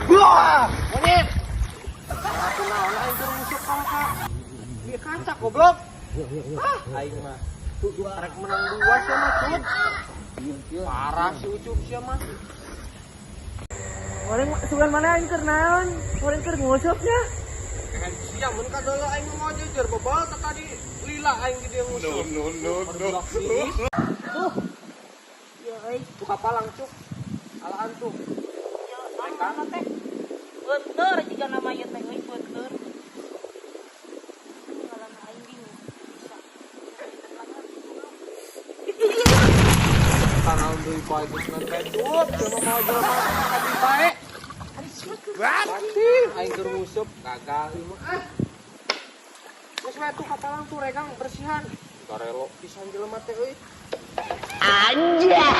Wah, monyet. Aku naon aing keur nguseup kalah ka. Ieu kaca, goblok. Ah, aing mah. Rek menang dua sia mah, Cut. Parah si Ucup sia mah. Orang sugan mana aing keur naon? Orang keur nguseupnya. Sia mun kadolo aing mau jujur bebal teh tadi lila aing di dia nguseup. No, no, no. Tuh. Ya euy. Tuh kapalang, Cuk. Alaan tuh. Ya, mana teh? Beuteur jiga nama ieu teh euy, beuteur. Ngalan aing bingung. Bisa. Tanaon deui bae geus ngan Cuk. Sia mah mau jelema ka bae. Ari sia keur Anjing, aing keur nguseup gagal ieu mah. Ah. Geus we tuh kapalang tuh regang bersihan. Garelo pisan jelema teh euy. Anjay.